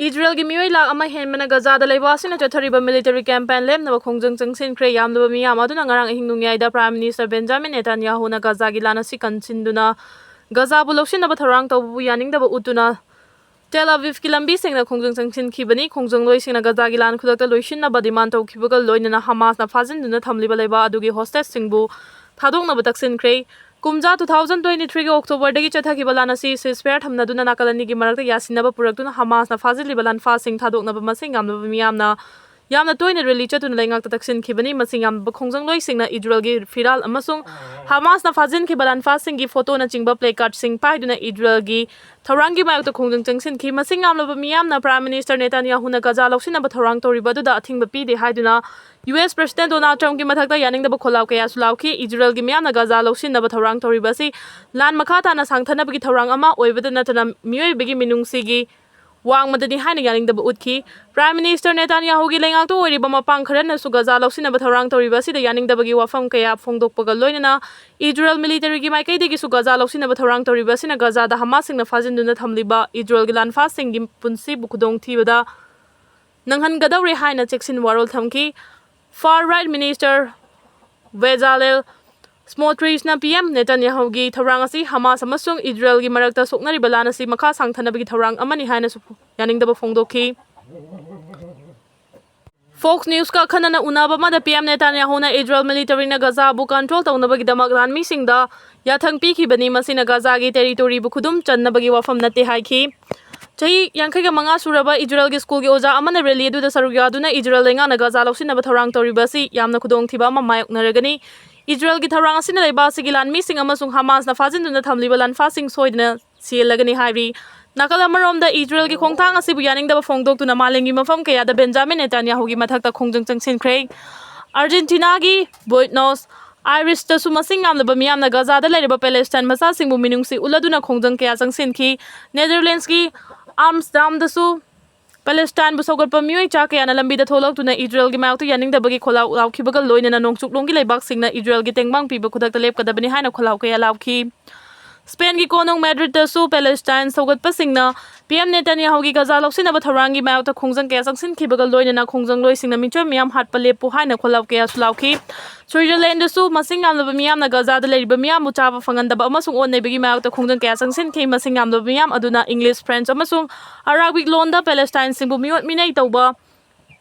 ꯏꯖꯔꯦꯜꯒꯤ ꯃꯤꯑꯣꯏ ꯂꯥꯈ ꯑꯃ ꯍꯦꯟꯕꯅ ꯒꯖꯥꯗ ꯂꯩꯕꯥꯛ ꯑꯁꯤꯅ ꯆꯠꯊꯔꯤꯕ ꯃꯤꯂꯤꯇꯔꯤ ꯀꯦꯝꯄꯦꯟ ꯂꯦꯞꯅꯕ ꯈꯣꯡꯖꯪ ꯆꯪꯁꯤꯟꯈ꯭ꯔꯦ꯫ ꯌꯥꯝꯂꯕ ꯃꯤꯌꯥꯝ ꯑꯗꯨꯅ ꯉꯔꯥꯡ ꯑꯍꯤꯡ ꯅꯣꯡꯌꯥꯏꯗ ꯄ꯭ꯔꯥꯏꯝ ꯃꯤꯅꯤꯁꯇꯔ ꯕꯦꯟꯖꯥꯃꯤꯟ ꯅꯦꯇꯥꯟꯌꯥꯍꯨꯅ ꯒꯖꯥꯒꯤ ꯂꯥꯟ ꯑꯁꯤ ꯀꯟꯁꯤꯟꯗꯨꯅ ꯒꯖꯥꯕꯨ ꯂꯧꯁꯤꯟꯅꯕ ꯊꯧꯔꯥꯡ ꯇꯧꯕꯕꯨ ꯌꯥꯅꯤꯡꯗꯕ ꯎꯠꯇꯨꯅ ꯇꯦꯜ ꯑꯕꯤꯕꯀꯤ ꯂꯝꯕꯤꯁꯤꯡꯗ ꯈꯣꯡꯖꯪ ꯆꯪꯁꯤꯟꯈꯤꯕꯅꯤ꯫ ꯈꯣꯡꯖꯪꯂꯣꯏꯁꯤꯡꯅ ꯒꯖꯥꯒꯤ ꯂꯥꯟ ꯈꯨꯗꯛꯇ ꯂꯣꯏꯁꯤꯟꯅꯕ ꯗꯤꯃꯥꯟ ꯇꯧꯈꯤꯕꯒ ꯂꯣꯏꯅꯅ ꯍꯃꯥꯁꯅ ꯐꯥꯖꯤꯟꯗꯨꯅ ꯊꯝꯂꯤꯕ ꯂꯩꯕꯥꯛ ꯑꯗꯨꯒꯤ ꯍꯣꯁꯇꯦꯖꯁꯤꯡꯕꯨ ꯊꯥꯗꯣꯛꯅꯕ ꯇꯛꯁꯤꯟꯈ꯭ꯔꯦ꯫ ꯀꯨꯝꯖꯥ two thousand twenty three ꯒꯤ ꯑꯣꯛꯇꯣꯕꯔꯗꯒꯤ ꯆꯠꯊꯈꯤꯕ ꯂꯥꯟ ꯑꯁꯤ ceasefire ꯊꯝꯅꯗꯨꯅ ꯅꯥꯀꯜ ꯑꯅꯤꯒꯤ ꯃꯔꯛꯇ ꯌꯥꯁꯤꯟꯅꯕ ꯄꯨꯔꯛꯇꯨꯅ ꯍꯃꯥꯁꯅ ꯐꯥꯖꯤꯜꯂꯤꯕ ꯂꯥꯟꯐꯥꯁꯤꯡ ꯊꯥꯗꯣꯛꯅꯕ ꯃꯁꯤꯡ ꯌꯥꯝꯂꯕ ꯃꯤꯌꯥꯝꯅ ꯌꯥꯝꯅ ꯇꯣꯏꯅ ꯔꯦꯂꯤ ꯆꯠꯇꯨꯅ ꯂꯩꯉꯥꯛꯇ ꯇꯛꯁꯤꯟꯈꯤꯕꯅꯤ꯫ ꯃꯁꯤꯡ ꯌꯥꯝꯂꯕ ꯈꯣꯡꯖꯪꯂꯣꯏꯁꯤꯡꯅ ꯏꯖꯔꯦꯜꯒꯤ ꯐꯤꯔꯥꯜ ꯑꯃꯁꯨꯡ ꯍꯃꯥꯁꯅ ꯐꯥꯖꯤꯟꯈꯤꯕ ꯂꯥꯟꯐꯥꯁꯤꯡꯒꯤ ꯐꯣꯇꯣꯅꯆꯤꯡꯕ ꯄ꯭ꯂꯦꯀꯥꯔꯠꯁꯤꯡ ꯄꯥꯏꯗꯨꯅ ꯏꯖꯔꯦꯜꯒꯤ ꯊꯧꯔꯥꯡꯒꯤ ꯃꯥꯌꯣꯛꯇ ꯈꯣꯡꯖꯪ ꯆꯪꯁꯤꯟꯈꯤ꯫ ꯃꯁꯤꯡ ꯌꯥꯝꯂꯕ ꯃꯤꯌꯥꯝꯅ ꯄ꯭ꯔꯥꯏꯝ ꯃꯤꯅꯤꯁꯇꯔ ꯅꯦꯇꯥꯟꯌꯥꯍꯨꯅ ꯒꯖꯥ ꯂꯧꯁꯤꯟꯅꯕ ꯊꯧꯔꯥꯡ ꯇꯧꯔꯤꯕ ꯑꯗꯨꯗ ꯑꯊꯤꯡꯕ ꯄꯤꯗꯦ ꯍꯥꯏꯗꯨꯅ ꯌꯨ ꯑꯦꯁ ꯄ꯭ꯔꯦꯁꯤꯗꯦꯟ ꯗꯣꯅꯥꯜꯗ ꯇ꯭ꯔꯝꯞꯀꯤ ꯃꯊꯛꯇ ꯌꯥꯅꯤꯡꯗꯕ ꯈꯣꯜꯂꯥꯎ ꯀꯌꯥꯁꯨ ꯂꯥꯎꯈꯤ꯫ ꯏꯖꯔꯦꯜꯒꯤ ꯃꯤꯌꯥꯝꯅ ꯒꯖꯥ ꯂꯧꯁꯤꯟꯅꯕ ꯊꯧꯔꯥꯡ ꯇꯧꯔꯤꯕ ꯑꯁꯤ ꯂꯥꯟ ꯃꯈꯥ ꯇꯥꯅ ꯁꯥꯡꯊꯅꯕꯒꯤ ꯊꯧꯔꯥꯡ ꯑꯃ ꯑꯣꯏꯕꯗ ꯅꯠꯇꯅ ꯃꯤꯑꯣꯏꯕꯒꯤ ꯃꯤꯅꯨꯡꯁꯤꯒꯤ ꯋꯥꯡꯃꯗꯅꯤ ꯍꯥꯏꯅ ꯌꯥꯅꯤꯡꯗꯕ ꯎꯠꯈꯤ꯫ ꯄ꯭ꯔꯥꯏꯝ ꯃꯤꯅꯤꯁꯇꯔ ꯅꯦꯇꯥꯟꯌꯥꯍꯨꯒꯤ ꯂꯩꯉꯥꯛꯇ ꯑꯣꯏꯔꯤꯕ ꯃꯄꯥꯡ ꯈꯔꯅꯁꯨ ꯒꯖꯥ ꯂꯧꯁꯤꯟꯅꯕ ꯊꯧꯔꯥꯡ ꯇꯧꯔꯤꯕ ꯑꯁꯤꯗ ꯌꯥꯅꯤꯡꯗꯕꯒꯤ ꯋꯥꯐꯝ ꯀꯌꯥ ꯐꯣꯡꯗꯣꯛꯄꯒ ꯂꯣꯏꯅꯅ ꯏꯖꯔꯦꯜ ꯃꯤꯂꯤꯇꯔꯤꯒꯤ ꯃꯥꯏꯀꯩꯗꯒꯤꯁꯨ ꯒꯖꯥ ꯂꯧꯁꯤꯟꯅꯕ ꯊꯧꯔꯥꯡ ꯇꯧꯔꯤꯕ ꯑꯁꯤꯅ ꯒꯖꯥꯗ ꯍꯃꯥꯁꯁꯤꯡꯅ ꯐꯥꯖꯤꯟꯗꯨꯅ ꯊꯝꯂꯤꯕ ꯏꯖꯔꯦꯜꯒꯤ ꯂꯥꯟꯐꯥꯁꯤꯡꯒꯤ ꯄꯨꯟꯁꯤꯕꯨ ꯈꯨꯗꯣꯡꯊꯤꯕꯗ ꯅꯪꯍꯟꯒꯗꯧꯔꯦ ꯍꯥꯏꯅ ꯆꯦꯛꯁꯤꯟ ꯋꯥꯔꯣꯜ ꯊꯝꯈꯤ꯫ Far right minister ꯕꯦꯖꯥꯂꯦꯜ ꯁ꯭ꯃꯣꯇ꯭ꯔꯤꯁꯅ ꯄꯤ ꯑꯦꯝ ꯅꯦꯇꯟꯌꯥꯍꯨꯒꯤ ꯊꯧꯔꯥꯡ ꯑꯁꯤ ꯍꯃꯥꯁ ꯑꯃꯁꯨꯡ ꯏꯖꯔꯦꯜꯒꯤ ꯃꯔꯛꯇ ꯁꯣꯛꯅꯔꯤꯕ ꯂꯥꯟ ꯑꯁꯤ ꯃꯈꯥ ꯁꯥꯡꯊꯅꯕꯒꯤ ꯊꯧꯔꯥꯡ ꯑꯃꯅꯤ ꯍꯥꯏꯅꯁꯨ ꯌꯥꯅꯤꯡꯗꯕ ꯐꯣꯡꯗꯣꯛꯈꯤ꯫ ꯐꯣꯛꯁ ꯅ꯭ꯌꯨꯁꯀ ꯑꯈꯟꯅꯅ ꯎꯅꯕ ꯑꯃꯗ ꯄꯤ ꯑꯦꯝ ꯅꯦꯇꯥꯟꯌꯥꯍꯨꯅ ꯏꯖꯔꯦꯜ ꯃꯤꯂꯤꯇꯔꯤꯅ ꯒꯖꯥꯕꯨ ꯀꯟꯇ꯭ꯔꯣꯜ ꯇꯧꯅꯕꯒꯤꯗꯃꯛ ꯂꯥꯟꯃꯤꯁꯤꯡꯗ ꯌꯥꯊꯪ ꯄꯤꯈꯤꯕꯅꯤ, ꯃꯁꯤꯅ ꯒꯖꯥꯒꯤ ꯇꯦꯔꯤꯇꯣꯔꯤꯕꯨ ꯈꯨꯗꯨꯝ ꯆꯟꯅꯕꯒꯤ ꯋꯥꯐꯝ ꯅꯠꯇꯦ ꯍꯥꯏꯈꯤ꯫ ꯆꯍꯤ ꯌꯥꯡꯈꯩꯒ ꯃꯉꯥ ꯁꯨꯔꯕ ꯏꯖꯔꯦꯜꯒꯤ ꯁ꯭ꯀꯨꯜꯒꯤ ꯑꯣꯖꯥ ꯑꯃꯅ ꯔꯦꯂꯤ ꯑꯗꯨꯗ ꯁꯔꯨꯛ ꯌꯥꯗꯨꯅ ꯏꯖꯔꯦꯜ ꯂꯩꯉꯥꯛꯅ ꯒꯖꯥ ꯂꯧꯁꯤꯟꯅꯕ ꯊꯧꯔꯥꯡ ꯇꯧꯔꯤꯕ ꯑꯁꯤ ꯌꯥꯝꯅ ꯈꯨꯗꯣꯡꯊꯤꯕ ꯑꯃ ꯃꯥꯌꯣꯛꯅꯔꯒꯅꯤ꯫ ꯏꯖꯔꯦꯜꯒꯤ ꯊꯧꯔꯥꯡ ꯑꯁꯤꯅ ꯂꯩꯕꯥꯛ ꯑꯁꯤꯒꯤ ꯂꯥꯟꯃꯤꯁꯤꯡ ꯑꯃꯁꯨꯡ ꯍꯃꯥꯁꯅ ꯐꯥꯖꯤꯟꯗꯨꯅ ꯊꯝꯂꯤꯕ ꯂꯥꯟꯐꯥꯁꯤꯡ ꯁꯣꯏꯗꯅ ꯁꯤꯍꯜꯂꯒꯅꯤ ꯍꯥꯏꯔꯤ꯫ ꯅꯥꯀꯜ ꯑꯃꯔꯣꯝꯗ ꯏꯖꯔꯦꯜꯒꯤ ꯈꯣꯡꯊꯥꯡ ꯑꯁꯤꯕꯨ ꯌꯥꯅꯤꯡꯗꯕ ꯐꯣꯡꯗꯣꯛꯇꯨꯅ ꯃꯥꯂꯦꯝꯒꯤ ꯃꯐꯝ ꯀꯌꯥꯗ ꯕꯦꯟꯖꯥꯃꯤꯟ ꯅꯦꯇꯥꯟꯌꯥꯍꯨꯒꯤ ꯃꯊꯛꯇ ꯈꯣꯡꯖꯪ ꯆꯪꯁꯤꯟꯈ꯭ꯔꯦ꯫ ꯑꯥꯔꯖꯦꯟꯇꯤꯅꯥꯒꯤ ꯕꯣꯏꯠꯅꯣꯁ ꯑꯥꯏꯔꯤꯁꯇꯁꯨ ꯃꯁꯤꯡ ꯌꯥꯝꯂꯕ ꯃꯤꯌꯥꯝꯅ ꯒꯖꯥꯗ ꯂꯩꯔꯤꯕ ꯄꯦꯂꯦꯁꯇꯥꯏꯟ ꯃꯆꯥꯁꯤꯡꯕꯨ ꯃꯤꯅꯨꯡꯁꯤ ꯎꯠꯂꯗꯨꯅ ꯈꯣꯡꯖꯪ ꯀꯌꯥ ꯆꯪꯁꯤꯟꯈꯤ꯫ ꯅꯦꯗꯔꯂꯦꯟꯁꯀꯤ ꯑꯥꯝꯁꯇꯔꯗꯥꯝꯗꯁꯨ ꯄꯦꯂꯦꯁꯇꯥꯏꯟꯕꯨ ꯁꯧꯒꯠꯄ ꯃꯤꯑꯣꯏ ꯆꯥ ꯀꯌꯥꯅ ꯂꯝꯕꯤꯗ ꯊꯣꯛꯂꯛꯇꯨꯅ ꯏꯖꯔꯦꯜꯒꯤ ꯃꯥꯌꯣꯛꯇ ꯌꯥꯅꯤꯡꯗꯕꯒꯤ ꯈꯣꯜꯂꯥꯎ ꯂꯥꯎꯈꯤꯕꯒ ꯂꯣꯏꯅꯅ ꯅꯣꯡꯆꯨꯞꯂꯣꯝꯒꯤ ꯂꯩꯕꯥꯛꯁꯤꯡꯅ ꯏꯖꯔꯦꯜꯒꯤ ꯇꯦꯡꯕꯥꯡ ꯄꯤꯕ ꯈꯨꯗꯛꯇ ꯂꯦꯞꯀꯗꯕꯅꯤ ꯍꯥꯏꯅ ꯈꯣꯜꯂꯥꯎ ꯀꯌꯥ ꯂꯥꯎꯈꯤ꯫ ꯁ꯭ꯄꯦꯟꯒꯤ ꯀꯣꯅꯨꯡ ꯃꯦꯗ꯭ꯔꯤꯗꯇꯁꯨ ꯄꯦꯂꯦꯁꯇꯥꯏꯟ ꯁꯧꯒꯠꯄꯁꯤꯡꯅ ꯄꯤ ꯑꯦꯝ ꯅꯦꯇꯥꯟꯌꯥꯍꯨꯒꯤ ꯒꯖꯥ ꯂꯧꯁꯤꯟꯅꯕ ꯊꯧꯔꯥꯡꯒꯤ ꯃꯥꯌꯣꯛꯇ ꯈꯣꯡꯖꯪ ꯀꯌꯥ ꯆꯪꯁꯤꯟꯈꯤꯕꯒ ꯂꯣꯏꯅꯅ ꯈꯣꯡꯖꯪꯂꯣꯏꯁꯤꯡꯅ ꯃꯤꯆꯝ ꯃꯤꯌꯥꯝ ꯍꯥꯠꯄ ꯂꯦꯞꯄꯨ ꯍꯥꯏꯅ ꯈꯣꯜꯂꯥꯎ ꯀꯌꯥꯁꯨ ꯂꯥꯎꯈꯤ꯫ ꯁ꯭ꯋꯤꯖꯔꯂꯦꯟꯗꯁꯨ ꯃꯁꯤꯡ ꯌꯥꯝꯂꯕ ꯃꯤꯌꯥꯝꯅ ꯒꯖꯥꯗ ꯂꯩꯔꯤꯕ ꯃꯤꯌꯥꯝꯕꯨ ꯆꯥꯕ ꯐꯪꯍꯟꯗꯕ ꯑꯃꯁꯨꯡ ꯑꯣꯠ ꯅꯩꯕꯒꯤ ꯃꯥꯌꯣꯛꯇ ꯈꯣꯡꯖꯪ ꯀꯌꯥ ꯆꯪꯁꯤꯟꯈꯤ꯫ ꯃꯁꯤꯡ ꯌꯥꯝꯂꯕ ꯃꯤꯌꯥꯝ ꯑꯗꯨꯅ ꯏꯪꯂꯤꯁ, ꯐ꯭ꯔꯦꯟꯆ ꯑꯃꯁꯨꯡ ꯑꯔꯥꯕꯤꯛ ꯂꯣꯟꯗ ꯄꯦꯂꯦꯁꯇꯥꯏꯟꯁꯤꯡꯕꯨ ꯃꯤꯑꯣꯠ ꯃꯤꯅꯩ ꯇꯧꯕ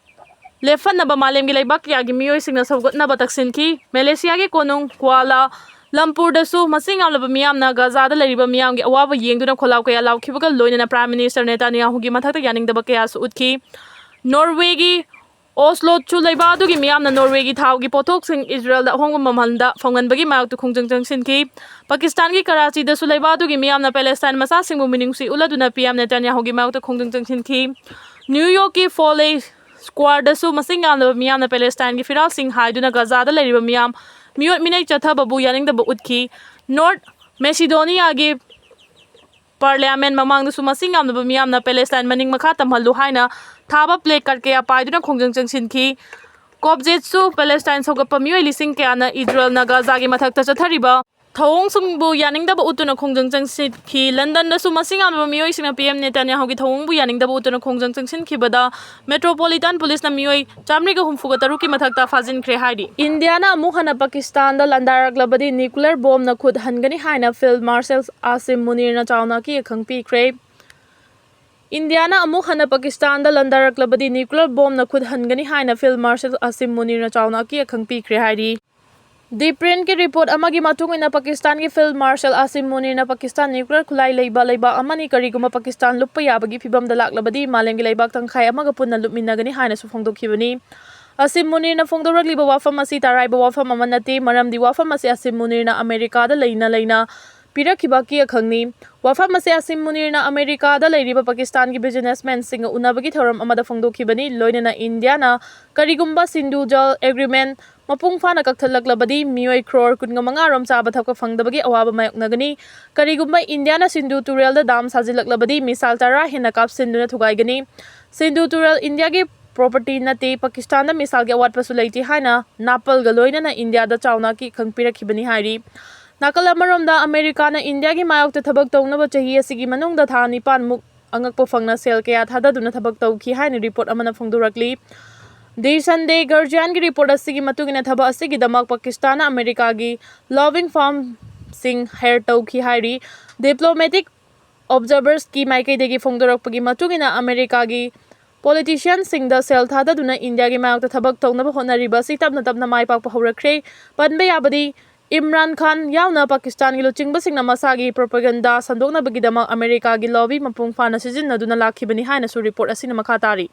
ꯂꯦꯞꯍꯟꯅꯕ ꯃꯥꯂꯦꯝꯒꯤ ꯂꯩꯕꯥꯛ ꯀꯌꯥꯒꯤ ꯃꯤꯑꯣꯏꯁꯤꯡꯅ ꯁꯧꯒꯠꯅꯕ ꯇꯛꯁꯤꯟꯈꯤ꯫ ꯃꯦꯂꯦꯁꯤꯌꯥꯒꯤ ꯀꯣꯅꯨꯡ ꯀ꯭ꯋꯥꯂꯥ ꯂꯝꯄꯨꯔꯗꯁꯨ ꯃꯁꯤꯡ ꯌꯥꯝꯂꯕ ꯃꯤꯌꯥꯝꯅ ꯒꯖꯥꯗ ꯂꯩꯔꯤꯕ ꯃꯤꯌꯥꯝꯒꯤ ꯑꯋꯥꯕ ꯌꯦꯡꯗꯨꯅ ꯈꯣꯜꯂꯥꯎ ꯀꯌꯥ ꯂꯥꯎꯈꯤꯕꯒ ꯂꯣꯏꯅꯅ ꯄ꯭ꯔꯥꯏꯝ ꯃꯤꯅꯤꯁꯇꯔ ꯅꯦꯇꯥꯟꯌꯥꯍꯨꯒꯤ ꯃꯊꯛꯇ ꯌꯥꯅꯤꯡꯗꯕ ꯀꯌꯥꯁꯨ ꯎꯠꯈꯤ꯫ ꯅꯣꯔꯋꯦꯒꯤ ꯑꯣꯁꯂꯣꯠꯁꯨ ꯂꯩꯕꯥꯛ ꯑꯗꯨꯒꯤ ꯃꯤꯌꯥꯝꯅ ꯅꯣꯔꯋꯦꯒꯤ ꯊꯥꯎꯒꯤ ꯄꯣꯠꯊꯣꯛꯁꯤꯡ ꯏꯖꯔꯦꯜꯗ ꯑꯍꯣꯡꯕ ꯃꯃꯜꯗ ꯐꯪꯍꯟꯕꯒꯤ ꯃꯥꯌꯣꯛꯇ ꯈꯣꯡꯖꯪ ꯆꯪꯁꯤꯟꯈꯤ꯫ ꯄꯥꯀꯤꯁꯇꯥꯟꯒꯤ ꯀꯔꯥꯆꯤꯗꯁꯨ ꯂꯩꯕꯥꯛ ꯑꯗꯨꯒꯤ ꯃꯤꯌꯥꯝꯅ ꯄꯦꯂꯦꯁꯇꯥꯏꯟ ꯃꯆꯥꯁꯤꯡꯕꯨ ꯃꯤꯅꯨꯡꯁꯤ ꯎꯠꯂꯗꯨꯅ ꯄꯤ ꯑꯦꯝ ꯅꯦꯇꯥꯟꯌꯥꯍꯨꯒꯤ ꯃꯥꯌꯣꯛꯇ ꯈꯣꯡꯖꯪ ꯆꯪꯁꯤꯟꯈꯤ꯫ ꯅ꯭ꯌꯨ ꯌꯣꯔꯛꯀꯤ ꯐꯣꯂꯦ ꯁ꯭ꯀ꯭ꯋꯥꯔꯗꯁꯨ ꯃꯁꯤꯡ ꯌꯥꯝꯂꯕ ꯃꯤꯌꯥꯝꯅ ꯄꯦꯂꯦꯁꯇꯥꯏꯟꯒꯤ ꯐꯤꯔꯥꯜꯁꯤꯡ ꯍꯥꯏꯗꯨꯅ ꯒꯖꯥꯗ ꯂꯩꯔꯤꯕ ꯃꯤꯌꯥꯝ ꯃꯤꯑꯣꯠ ꯃꯤꯅꯩ ꯆꯠꯊꯕꯕꯨ ꯌꯥꯅꯤꯡꯗꯕ ꯎꯠꯈꯤ꯫ ꯅꯣꯔꯠ ꯃꯦꯁꯤꯗꯣꯅꯤꯌꯥꯒꯤ ꯄꯥꯔꯂꯤꯌꯥꯃꯦꯟ ꯃꯃꯥꯡꯗꯁꯨ ꯃꯁꯤꯡ ꯌꯥꯝꯂꯕ ꯃꯤꯌꯥꯝꯅ ꯄꯦꯂꯦꯁꯇꯥꯏꯟ ꯃꯅꯤꯡ ꯃꯈꯥ ꯇꯝꯍꯜꯂꯨ ꯍꯥꯏꯅ ꯊꯥꯕ ꯄ꯭ꯂꯦ ꯀꯥꯔꯗ ꯀꯌꯥ ꯄꯥꯏꯗꯨꯅ ꯈꯣꯡꯖꯪ ꯆꯪꯁꯤꯟꯈꯤ꯫ ꯀꯣꯞꯖꯦꯠꯁꯨ ꯄꯦꯂꯦꯁꯇꯥꯏꯟ ꯁꯧꯒꯠꯄ ꯃꯤꯑꯣꯏ ꯂꯤꯁꯤꯡ ꯀꯌꯥꯅ ꯏꯖꯔꯦꯜꯅ ꯒꯖꯥꯒꯤ ꯃꯊꯛꯇ ꯆꯠꯊꯔꯤꯕ ꯊꯧꯑꯣꯡꯁꯤꯡꯕꯨ ꯌꯥꯅꯤꯡꯗꯕ ꯎꯠꯇꯨꯅ ꯈꯣꯡꯖꯪ ꯆꯪꯁꯤꯟꯈꯤ꯫ ꯂꯟꯗꯟꯗꯁꯨ ꯃꯁꯤꯡ ꯌꯥꯝꯂꯕ ꯃꯤꯑꯣꯏꯁꯤꯡꯅ ꯄꯤ ꯑꯦꯝ ꯅꯦꯇꯥꯟꯌꯥꯍꯨꯒꯤ ꯊꯧꯑꯣꯡꯕꯨ ꯌꯥꯅꯤꯡꯗꯕ ꯎꯠꯇꯨꯅ ꯈꯣꯡꯖꯪ ꯆꯪꯁꯤꯟꯈꯤꯕꯗ ꯃꯦꯇ꯭ꯔꯣꯄꯣꯂꯤꯇꯥꯟ ꯄꯨꯂꯤꯁꯅ ꯃꯤꯑꯣꯏ ꯆꯥꯃꯔꯤꯒ ꯍꯨꯝꯐꯨꯒ ꯇꯔꯨꯛꯀꯤ ꯃꯊꯛꯇ ꯐꯥꯖꯤꯟꯈ꯭ꯔꯦ ꯍꯥꯏꯔꯤ꯫ ꯏꯟꯗꯤꯌꯥꯅ ꯑꯃꯨꯛ ꯍꯟꯅ ꯄꯥꯀꯤꯁꯇꯥꯟꯗ ꯂꯥꯟꯗꯥꯔꯛꯂꯕꯗꯤ ꯅ꯭ꯌꯨꯀ꯭ꯂꯤꯌꯔ ꯕꯣꯝꯅ ꯈꯨꯠ ꯍꯟꯒꯅꯤ ꯍꯥꯏꯅ ꯐꯤꯜꯗ ꯃꯥꯔꯁꯦꯜ ꯑꯥꯁꯤꯝ ꯃꯨꯅꯤꯔꯅ ꯆꯥꯎꯅ ꯑꯀꯤ ꯑꯈꯪ ꯄꯤꯈ꯭ꯔꯦ꯫ ꯏꯟꯗꯤꯌꯥꯅ ꯑꯃꯨꯛ ꯍꯟꯅ ꯄꯥꯀꯤꯁꯇꯥꯟꯗ ꯂꯥꯟꯗꯥꯔꯛꯂꯕꯗꯤ ꯅ꯭ꯌꯨꯀ꯭ꯂꯤꯌꯔ ꯕꯣꯝꯅ ꯈꯨꯠ ꯍꯟꯒꯅꯤ ꯍꯥꯏꯅ ꯐꯤꯜꯗ ꯃꯥꯔꯁꯦꯜ ꯑꯥꯁꯤꯝ ꯃꯨꯅꯤꯔꯅ ꯆꯥꯎꯅ ꯑꯀꯤ ꯑꯈꯪ ꯄꯤꯈ꯭ꯔꯦ ꯍꯥꯏꯔꯤ꯫ ꯗꯤ ꯄ꯭ꯔꯤꯟꯠꯀꯤ ꯔꯤꯄꯣꯔꯠ ꯑꯃꯒꯤ ꯃꯇꯨꯡ ꯏꯟꯅ, ꯄꯥꯀꯤꯁꯇꯥꯟꯒꯤ ꯐꯤꯜꯗ ꯃꯥꯔꯁꯦꯜ ꯑꯥꯁꯤꯝ ꯃꯨꯅꯤꯔꯅ ꯄꯥꯀꯤꯁꯇꯥꯟ ꯅ꯭ꯌꯨꯀ꯭ꯂꯤꯌꯔ ꯈꯨꯠꯂꯥꯏ ꯂꯩꯕ ꯂꯩꯕꯥꯛ ꯑꯃꯅꯤ, ꯀꯔꯤꯒꯨꯝꯕ ꯄꯥꯀꯤꯁꯇꯥꯟ ꯂꯨꯞꯄ ꯌꯥꯕꯒꯤ ꯐꯤꯕꯝꯗ ꯂꯥꯛꯂꯕꯗꯤ ꯃꯥꯂꯦꯝꯒꯤ ꯂꯩꯕꯥꯛ ꯇꯪꯈꯥꯏ ꯑꯃꯒ ꯄꯨꯟꯅ ꯂꯨꯞꯃꯤꯟꯅꯒꯅꯤ ꯍꯥꯏꯅꯁꯨ ꯐꯣꯡꯗꯣꯛꯈꯤꯕꯅꯤ꯫ ꯑꯥꯁꯤꯝ ꯃꯨꯅꯤꯔꯅ ꯐꯣꯡꯗꯣꯔꯛꯂꯤꯕ ꯋꯥꯐꯝ ꯑꯁꯤ ꯇꯔꯥꯏꯕ ꯋꯥꯐꯝ ꯑꯃ ꯅꯠꯇꯦ, ꯃꯔꯝꯗꯤ ꯋꯥꯐꯝ ꯑꯁꯤ ꯑꯥꯁꯤꯝ ꯃꯨꯅꯤꯔꯅ ꯑꯃꯦꯔꯤꯀꯥꯗ ꯂꯩꯅ ꯂꯩꯅ ꯄꯤꯔꯛꯈꯤꯕ ꯑꯀꯤ ꯑꯈꯪꯅꯤ꯫ ꯋꯥꯐꯝ ꯑꯁꯤ ꯑꯥꯁꯤꯝ ꯃꯨꯅꯤꯔꯅ ꯑꯃꯦꯔꯤꯀꯥꯗ ꯂꯩꯔꯤꯕ ꯄꯥꯀꯤꯁꯇꯥꯟꯒꯤ ꯕꯤꯖꯤꯅꯦꯁꯃꯦꯟꯁꯤꯡꯒ ꯎꯅꯕꯒꯤ ꯊꯧꯔꯝ ꯑꯃꯗ ꯐꯣꯡꯗꯣꯛꯈꯤꯕꯅꯤ꯫ ꯂꯣꯏꯅꯅ ꯏꯟꯗꯤꯌꯥꯅ ꯀꯔꯤꯒꯨꯝꯕ ꯁꯤꯟꯙꯨ ꯖꯜ ꯑꯦꯒ꯭ꯔꯤꯃꯦꯟ ꯃꯄꯨꯡ ꯐꯥꯅ ꯀꯛꯊꯠꯂꯛꯂꯕꯗꯤ ꯃꯤꯑꯣꯏ ꯀ꯭ꯔꯣꯔ ꯀꯨꯟꯒ ꯃꯉꯥ ꯔꯣꯝ ꯆꯥꯕ ꯊꯛꯄ ꯐꯪꯗꯕꯒꯤ ꯑꯋꯥꯕ ꯃꯥꯌꯣꯛꯅꯒꯅꯤ꯫ ꯀꯔꯤꯒꯨꯝꯕ ꯏꯟꯗꯤꯌꯥꯅ ꯁꯤꯟꯙꯨ ꯇꯨꯔꯦꯜꯗ ꯗꯥꯝ ꯁꯥꯖꯤꯜꯂꯛꯂꯕꯗꯤ ꯃꯤꯁꯥꯏꯜ ꯇꯔꯥ ꯍꯦꯟꯅ ꯀꯥꯞꯁꯤꯟꯗꯨꯅ ꯊꯨꯒꯥꯏꯒꯅꯤ꯫ ꯁꯤꯟꯙꯨ ꯇꯨꯔꯦꯜ ꯏꯟꯗꯤꯌꯥꯒꯤ ꯄ꯭ꯔꯣꯄꯔꯇꯤ ꯅꯠꯇꯦ꯫ ꯄꯥꯀꯤꯁꯇꯥꯟꯗ ꯃꯤꯁꯥꯏꯜꯒꯤ ꯑꯋꯥꯠꯄꯁꯨ ꯂꯩꯇꯦ ꯍꯥꯏꯅ ꯅꯥꯄꯜꯒ ꯂꯣꯏꯅꯅ ꯏꯟꯗꯤꯌꯥꯗ ꯆꯥꯎꯅ ꯑꯀꯤ ꯑꯈꯪ ꯄꯤꯔꯛꯈꯤꯕꯅꯤ ꯍꯥꯏꯔꯤ꯫ ꯅꯥꯀꯜ ꯑꯃꯔꯣꯝꯗ, ꯑꯃꯦꯔꯤꯀꯥꯅ ꯏꯟꯗꯤꯌꯥꯒꯤ ꯃꯥꯌꯣꯛꯇ ꯊꯕꯛ ꯇꯧꯅꯕ ꯆꯍꯤ ꯑꯁꯤꯒꯤ ꯃꯅꯨꯡꯗ ꯊꯥ ꯅꯤꯄꯥꯟꯃꯨꯛ ꯑꯉꯛꯄ ꯐꯪꯅ ꯁꯦꯜ ꯀꯌꯥ ꯊꯥꯗꯗꯨꯅ ꯊꯕꯛ ꯇꯧꯈꯤ ꯍꯥꯏꯅ ꯔꯤꯄꯣꯔꯠ ꯑꯃꯅ ꯐꯣꯡꯗꯣꯔꯛꯂꯤ꯫ ꯗꯤ ꯁꯟꯗꯦ ꯒꯥꯔꯖꯤꯌꯥꯟꯒꯤ ꯔꯤꯄꯣꯔꯠ ꯑꯁꯤꯒꯤ ꯃꯇꯨꯡ ꯏꯟꯅ, ꯊꯕꯛ ꯑꯁꯤꯒꯤꯗꯃꯛ ꯄꯥꯀꯤꯁꯇꯥꯟꯅ ꯑꯃꯦꯔꯤꯀꯥꯒꯤ ꯂꯣꯕꯤꯡ ꯐꯥꯔꯝꯁꯤꯡ ꯍꯥꯌꯔ ꯇꯧꯈꯤ ꯍꯥꯏꯔꯤ꯫ ꯗꯤꯄ꯭ꯂꯣꯃꯦꯇꯤꯛ ꯑꯣꯕꯖꯔꯚꯔꯁꯀꯤ ꯃꯥꯏꯀꯩꯗꯒꯤ ꯐꯣꯡꯗꯣꯔꯛꯄꯒꯤ ꯃꯇꯨꯡ ꯏꯟꯅ, ꯑꯃꯦꯔꯤꯀꯥꯒꯤ ꯄꯣꯂꯤꯇꯤꯁꯤꯌꯟꯁꯤꯡꯗ ꯁꯦꯜ ꯊꯥꯗꯗꯨꯅ ꯏꯟꯗꯤꯌꯥꯒꯤ ꯃꯥꯌꯣꯛꯇ ꯊꯕꯛ ꯇꯧꯅꯕ ꯍꯣꯠꯅꯔꯤꯕ ꯑꯁꯤ ꯇꯞꯅ ꯇꯞꯅ ꯃꯥꯏ ꯄꯥꯛꯄ ꯍꯧꯔꯛꯈ꯭ꯔꯦ꯫ ꯄꯟꯕ ꯌꯥꯕꯗꯤ, ꯏꯝꯔꯥꯟ ꯈꯥꯟ ꯌꯥꯎꯅ ꯄꯥꯀꯤꯁꯇꯥꯟꯒꯤ ꯂꯨꯆꯤꯡꯕꯁꯤꯡꯅ ꯃꯁꯥꯒꯤ ꯄ꯭ꯔꯣꯄꯥꯒꯦꯟꯗꯥ ꯁꯟꯗꯣꯛꯅꯕꯒꯤꯗꯃꯛ ꯑꯃꯦꯔꯤꯀꯥꯒꯤ ꯂꯣꯕꯤ ꯃꯄꯨꯡ ꯐꯥꯅ ꯁꯤꯖꯤꯟꯅꯗꯨꯅ ꯂꯥꯛꯈꯤꯕꯅꯤ ꯍꯥꯏꯅꯁꯨ ꯔꯤꯄꯣꯔꯠ ꯑꯁꯤꯅ ꯃꯈꯥ ꯇꯥꯔꯤ꯫